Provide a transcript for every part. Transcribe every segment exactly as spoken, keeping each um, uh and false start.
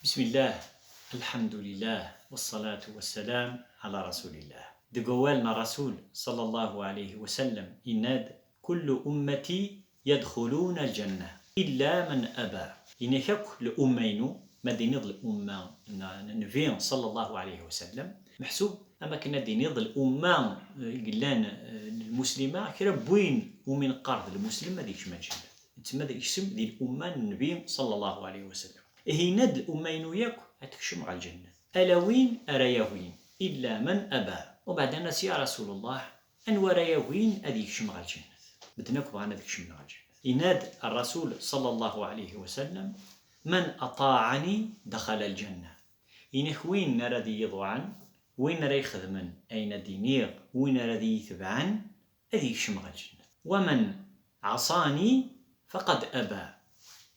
بسم الله، الحمد لله، والصلاة والسلام على رسول الله. Deg wawal n Rasul, صلى الله عليه وسلم, yenna-d: كل أمتي يدخلون الجنة إلا من أبى. Yenna-k akk l'umma-inu, ma d-tiniḍ l'umma n, n Nnbi, صلى الله عليه وسلم, meḥsub am akken ad d-tiniḍ l'umma, eh, i yellan, eh, lmuslima, kra n win umi neqqar d lmuslim ad yekcem lǧennet. Yettma ad yekcem di l'umma n Nnbi, صلى الله عليه وسلم. Ihi yenna-d l'umma-inu yakk ad tekcem ɣer lǧennet. Ala win ara yagin, إلا من أبى. Ubeɛd nnan-as: Ya Rasul Allah, anwa ara yagin ad yekcem ɣer lǧennet? Medden akk bɣan ad kecmen ɣer lǧennet. Yenna-d Rasul, صلى الله عليه وسلم: من أطاعني دخل الجنة. Yenna-k win ara d-iyi-iḍuɛen, win ara ixedmen ayen ad d-iniɣ, win ara d-iyi-itebɛen, ad yekcem ɣer lǧennet. ومن عصاني فقد أبى.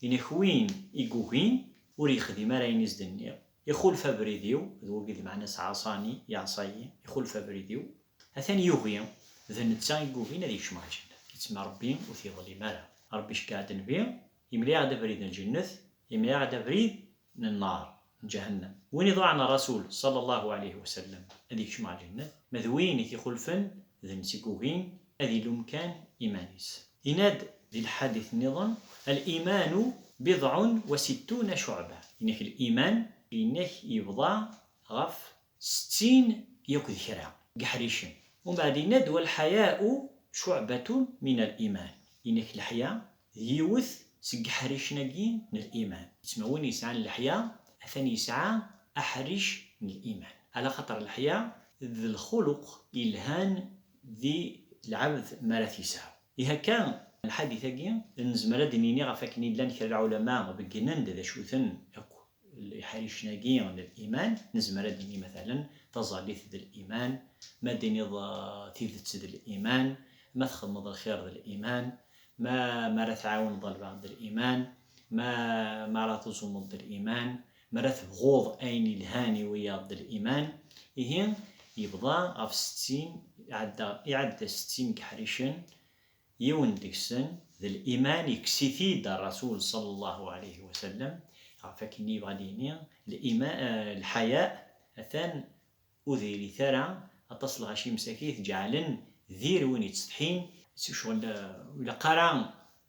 Yenna-k win i yugin, ur yexdim ara ayen i s-d-nniɣ, ixulef abrid-iw, d wagi d meɛna-s عصاني, يعصيني, ixulef abrid-iw, atan yugi, d netta i yugin ad yekcem ɣer lǧennet. Yettma Ṛebbi ur t-yeḍlim ara. Ṛebbi iceggeɛ-d Nnbi, yemla-aɣ-d abrid n lǧennet, yemla-aɣ-d abrid n nnar, n ǧahennam. Win iḍuɛen Rasul, صلى الله عليه وسلم, ad yekcem ɣer lǧennet, ma d win i t-ixulfen, d netta i yugin, ad ilum kan iman-is. Yenna-d di lḥadit nniḍen: الإيمان بضع وستون شعبة. Yenna-k liman, yenna-k yebḍa ɣef settin yakk d kra n yeḥricen. Umbeɛd yenna-d: والحياء شعبة من الإيمان. Yenna-k leḥya d yiwet seg yeḥricen-agi n liman. Yettma win yesɛan leḥya, atan yesɛa aḥric n liman. Ɛla xaṭer leḥya d lxuluq yelhan di lɛebd mi ara t-yesɛu. Ihi akka, lḥadit-agi, nezmer ad d-nini ɣef wakken i llan kra n lɛulama beggnen-d d acu-ten akk leḥricen-agi n liman. Nezmer ad d-nini, matalen, taẓallit d liman, ma d-tiniḍ, eh, tidet d liman, ma txedmeḍ lxir d liman, ma, ma ara tɛawneḍ albaɛḍ d liman, ma, ma ara tuẓumeḍ d liman, ma ara tebɣuḍ ayen ilhan i wiyaḍ d liman. Ihi, yebḍa ɣef settin, iɛedda, iɛedda settin n yeḥricen, yiwen deg-sen d liman, yekkes-it-id Rasul, صلى الله عليه وسلم, ɣef wakken i yebɣa ad d-yini, liman, eh, lḥaya, atan ur diri-t ara, aṭas n lɣaci msakit ǧeɛlen dir win yettsetḥin, s ccɣel, eh, ur ilaq ara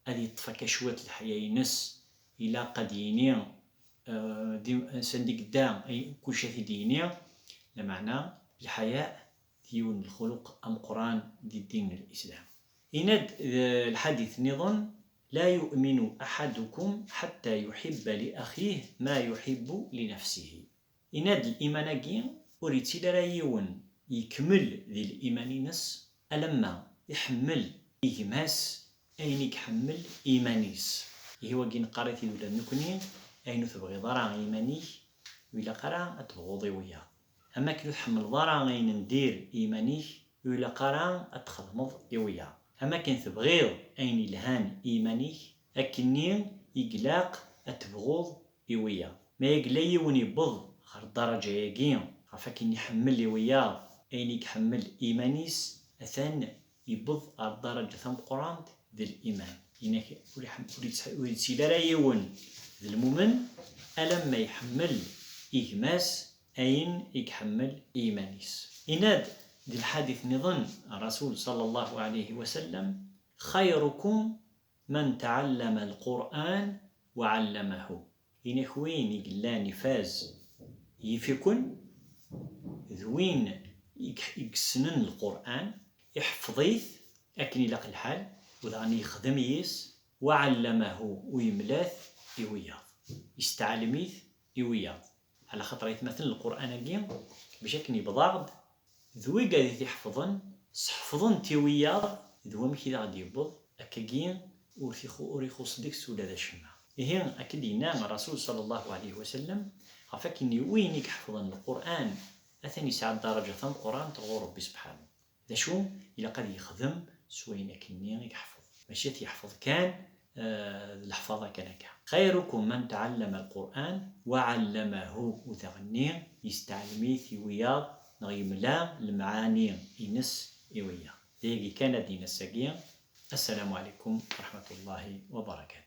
ad yeṭṭef akka cwiṭ leḥya-ines, ilaq ad d-yini, eh, di, sanda i yedda, ay, kulci ad t-id-yini, lameɛna lḥaya d yiwen n lxuluq ameqqran di ddin n Lislam. Yenna-d, eh, lḥadit nniḍen: لا يؤمن أحدكم حتى يحب لأخيه ما يحب لنفسه. Yenna-d liman-agi ur yettili ara yiwen yekmel di liman-ines alamma iḥemmel i gma-s ayen i iḥemmel i yiman-is. Ihi wagi neqqar-it-id ula d nekni, ayen ur tebɣiḍ ara i yiman-ik, ur ilaq ara ad tebɣuḍ i wiyaḍ. Am akken ur tḥemmleḍ ara ayen n dir i yiman-ik, ur ilaq ara ad txedmeḍ i wiyaḍ. Am akken tebɣiḍ ayen ilhan i yiman-ik, akkenni i ilaq ad tebɣuḍ i wiyaḍ. Ma yella yiwen yewweḍ ɣer ddaraǧa-agi, ɣef akken iḥemmel i wiyaḍ ayen i iḥemmel i yiman-is, atan yewweḍ ɣer ddaraǧa tameqqrant d liman. Yenna-k ur iḥem-, ur yettḥ-, ur yettili ara yiwen d lmumen alamma iḥemmel i gma-s ayen i iḥemmel i yiman-is. Yenna-d di lḥadit nniḍen Rasul, صلى الله عليه وسلم: خيركم من تعلم القرآن وعلمه. Yenna-k win i yellan ifaz yif-iken d win i, i yessnen Lqur'an, iḥefḍ-it akken ilaq lḥal, u daɣen yexdem yis, وعلمه, u yemla-t i wiyaḍ, yesteɛlem-it i wiyaḍ. Ɛla xaṭer aytmaten Lqur'an-agi, bac akken yebḍa-ɣ-d, d wigad i t-iḥefḍen, sḥefḍen-t i wiyaḍ, d wamek i d aɣ-d-yewweḍ, akkagi ur t-ixu-, ur ixuṣ deg-s ula d acemma. Ihi, akken d-yenna Rasul, صلى الله عليه وسلم, ɣef akken win i iḥefḍen Lqur'an, atan yesɛa ddaraǧa tameqqrant ɣur Rebbi subḥanu. D acu? Ilaq ad yexdem s wayen akkenni i yeḥfeḍ. Mačči ad t-yeḥfeḍ kan, eh, d leḥfaḍa kan akka. خيركم من تعلم القرآن وعلمه, u daɣenni yesteɛlem-it i wiyaḍ, neɣ yemla lemɛani-ines i wiyaḍ. D ayagi kan ad d-yini ass-agi. السلام عليكم ورحمة الله وبركاته.